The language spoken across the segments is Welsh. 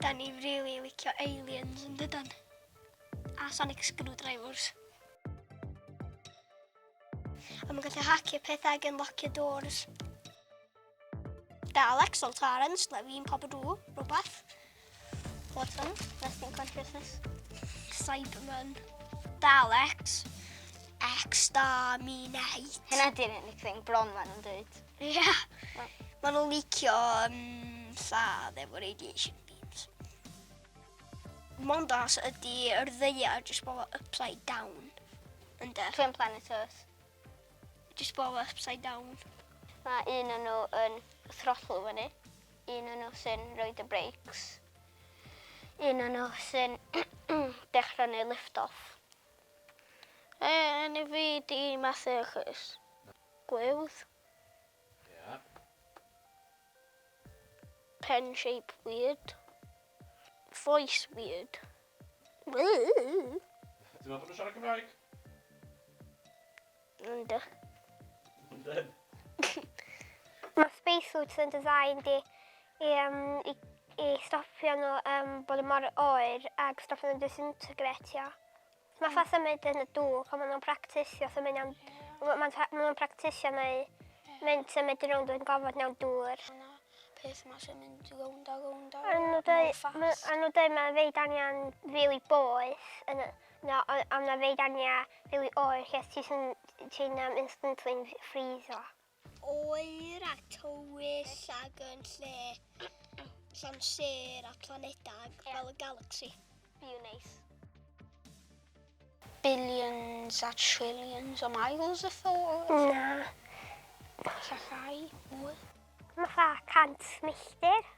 Da ni rili licio aliens yn dydan? A sonic screwdrivers. A mae'n gallu hacio pethau ac unlocio doors. Daleks, Sontarans, Levine, Popadoo, rhywbeth. Watson, Resting Consciousness. Cyberman. Daleks. Exterminate. Hynna di'r unig thing bron maen nhw'n dweud. Ie. Yeah. Maen nhw'n licio lladd efo radiation beams. Mondas ydy yr ddaear jyst bod upside down. Ynde? Twin Planet Earth. Jyst bod upside down. Mae un o'n nhw yn throttle fyny. Un o'n nhw sy'n rhoi y brakes. Un o'n nhw sy'n dechrau neu lift off. Enw fi di Matthew Chris. Gwyrdd. Ia. Pen shape weird. Voice weird. Ti'n meddwl bod nhw'n siarad Cymraeg? Ynddo. Yndyn. Mae spacesuits yn designed i, i, um, i, i stopio nhw bod yn mor oer ac stopio nhw'n disintegratio. Mae fatha symud yn y dŵr pan maen nhw'n practisio symud mewn... Maen nhw'n practisio neu mynd symud yn rownd yn gofod mewn dŵr. Yna peth yma sy'n mynd rownd a rownd a A nhw rownd mor dweud, fast. a nhw dweud mae feid anian rili boeth, yn, no, ond mae feid anian rili oer lle ti'n ti instantly freezo. Oer a tywyll ag yn lle llawn sêr a planedau fel y galaxy. Byw neis. Billions a trillions o miles y ffwrdd. Na. Ella llai, mwy. Mae fatha 100 milltir.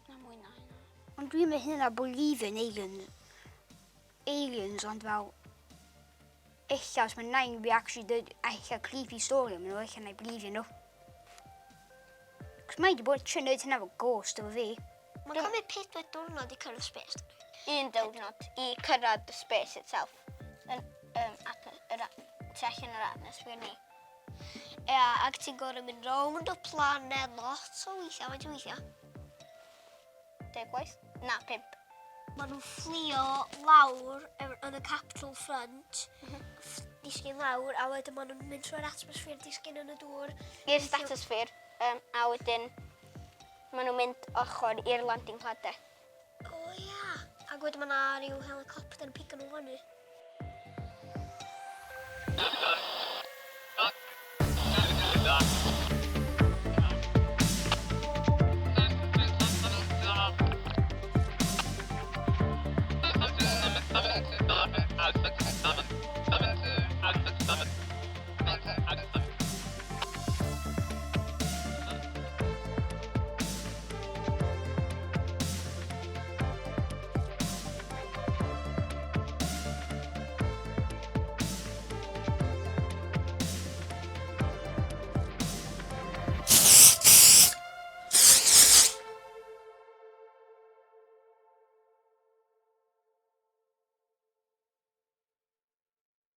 Na mwy na hynna. Ond dwi'n meddwl hynna believe in aliens. Aliens, ond fel... Ella os mae nain fi actually dweud ella creepy story am nhw, ella na i believe nhw. Cos mae wedi bod trio neud hynna efo ghost efo fi. Mae'n cymryd 4 diwrnod i cyrraedd space. Un diwrnod i cyrraedd the space itself. Yn, at, yr, tu allan yr atmosphere ni. Ia, ac ti'n gorfod mynd rownd y planed lot o weithiau, faint o weithiau? 10 gwaith? Na, 5. Maen nhw'n fflio lawr yn y capsule front, disgyn lawr, a wedyn maen nhw'n mynd trwy'r atmosphere, disgyn yn y dŵr. I'r stratosphere, a wedyn maen nhw'n mynd ochr i'r landing pad de. O ia, ac wedyn mae yna rhyw helicopter yn pigo nhw fyny.